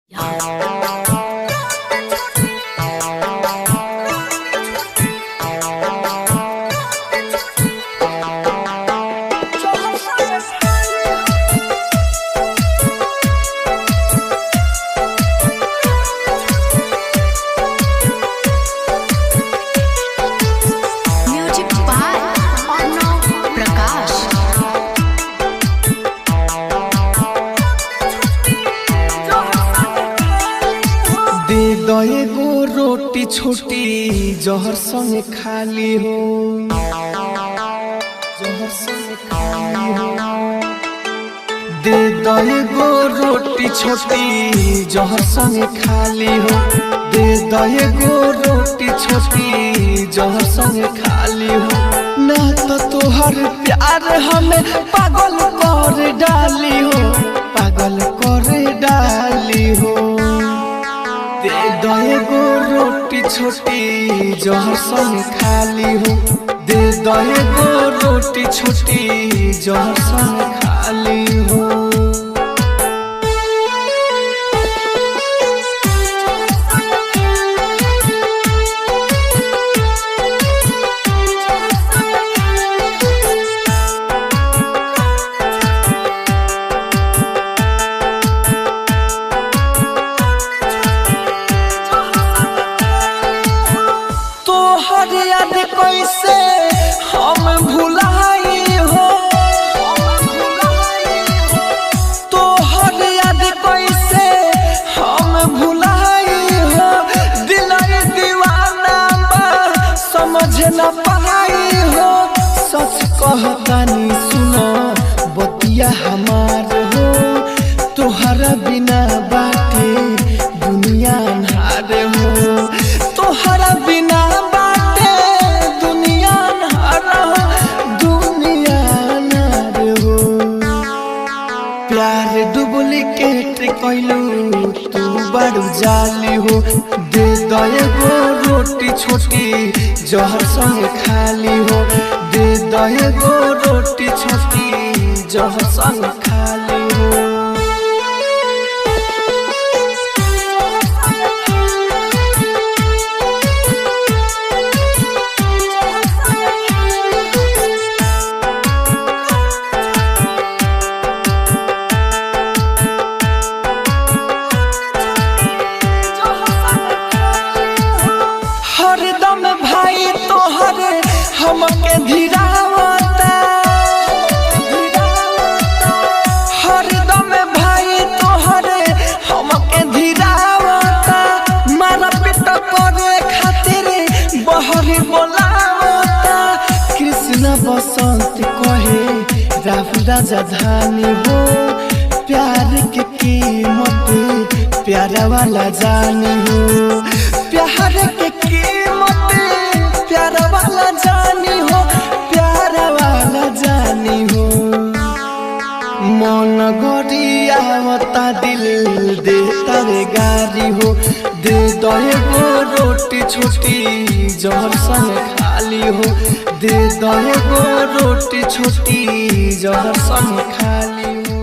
Music by Arnav Prakash. दे दए गो रोटी छोटी जहर संग खाली हो, जहर संग खाली हो। दे दए गो रोटी छोटी जहर संग खाली हो। दे दए गो रोटी छोटी जहर संग खाली हो। ना तो तोहर प्यार हमें पागल कर डाली हो, पागल कर डाली हो। दे दए गो रोटी छोटी जहर संग खाली हो। दे दए गो रोटी छोटी जहर संग खाली हो। तोहर याद कैसे हम भुलाई हो, तोहर याद कैसे हम भुलाई हो। दिल दीवाना बा समझ न पाई हो। सच कहतानी सुनो बतिया हमार हो, तोहरा बिना बाटे दुनिया अन्हार हो। तोहरा बिना बाटे दुनिया अन्हार हो, दुनिया अन्हार हो। प्यार डुप्लीकेट कैलू तू बड़ जाली हो। दे दए गो रोटी छोटी जहर संग खाली हो। दे दए गो रोटी छोटी जहर संग खाली हो। हरदम भाई तोहर हमके धीरावता, हरदम भाई तोहर हमके धीरावता। मारा पिट करे खातिर बहरी बोलावता। कृष्ण बसंत कहे राहुल राजा धानी हो। प्यार के कीमत प्यारा वाला जानी हो, प्यार के कीमत प्यारा वाला जानी हो, प्यारा वाला जानी हो। मन गरियावता दिल दे तारे गारी हो। दे दए गो रोटी छोटी जहर संग खाली हो। दे दए गो रोटी छोटी जहर संग खाली हो।